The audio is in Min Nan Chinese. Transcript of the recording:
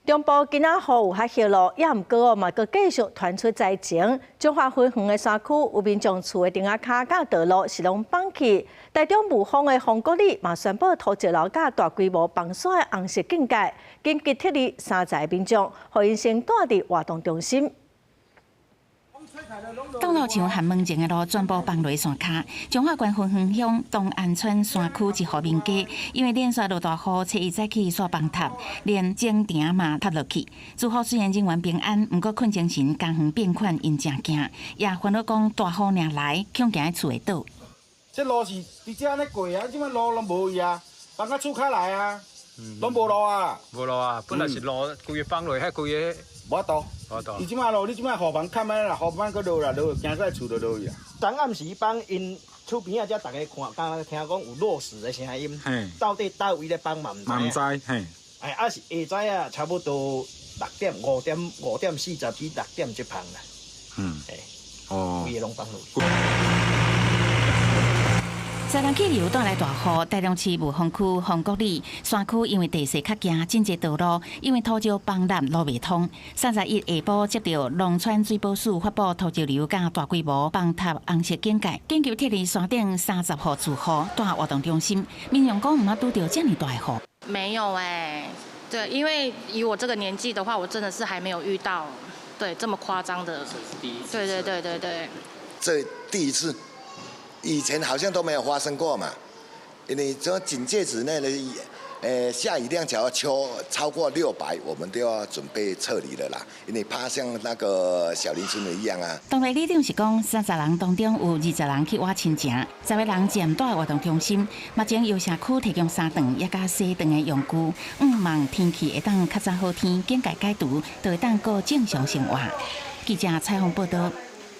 中部今仔雨有較歇落，也毋過哦嘛，閣繼續傳出災情。彰化芬園的山區有民眾厝的頂仔跤佮道路是攏崩去。台中霧峰的豐國里嘛宣布土石流佮大規模崩山的紅色警戒，緊急撤離30個民眾，予𪜶先蹛佇活動中心。道路牆和門前的路全部崩落山跤。彰化縣芬園鄉東安村山區一戶民家，因為連續落大雨，初一早起煞崩塌，連前埕嘛塌落去。住戶雖然人員平安，毋過困精神家園變款，𪜶誠驚，也煩惱講大雨若來，恐驚厝會倒。這路是佇遮按呢過啊，這擺路攏無去啊，崩到厝跤來啊，攏無路啊。無路啊，本來是路，規个崩落，彼規个。無法度。無法度。伊這擺路，你這擺雨棚崁安呢啦，雨棚閣落啦，落驚煞厝就落去啊。昨暗時崩，𪜶厝邊仔遮逐家看，敢若聽講有落石的聲音，到底佗位咧崩嘛毋知。嘛毋知，嘿。哎，啊是下早啊，差不多六點、5點、5點40至6點這旁啦。哎。哦。規个攏崩落去。西南氣流帶來大雨，台中市霧峰區豐國里山區因為地勢較驚，真濟道路因為土石崩塌路袂通。31下晡接到農村水保署發布土石流佮大規模崩塌紅色警戒，緊急撤離山頂30戶住戶蹛活動中心。民眾講毋捌拄著遮爾大雨。沒有欸，對，因為以我這個年紀的話，我真的是還沒有遇到，對這麼誇張的。對對對對對。這第一次。以前好像都沒有發生過嘛，因為這警戒值內的，下雨量只要超過600，我們都要準備撤離了啦，因為怕像那個小林村的一樣啊。當地里長是講，30人當中有20人去倚親情，10個人暫蹛活動中心。目前由社區提供三頓也佮洗頓的用具，向望天氣會當較早好天，警戒解除，就會當過正常生活。記者採訪報道。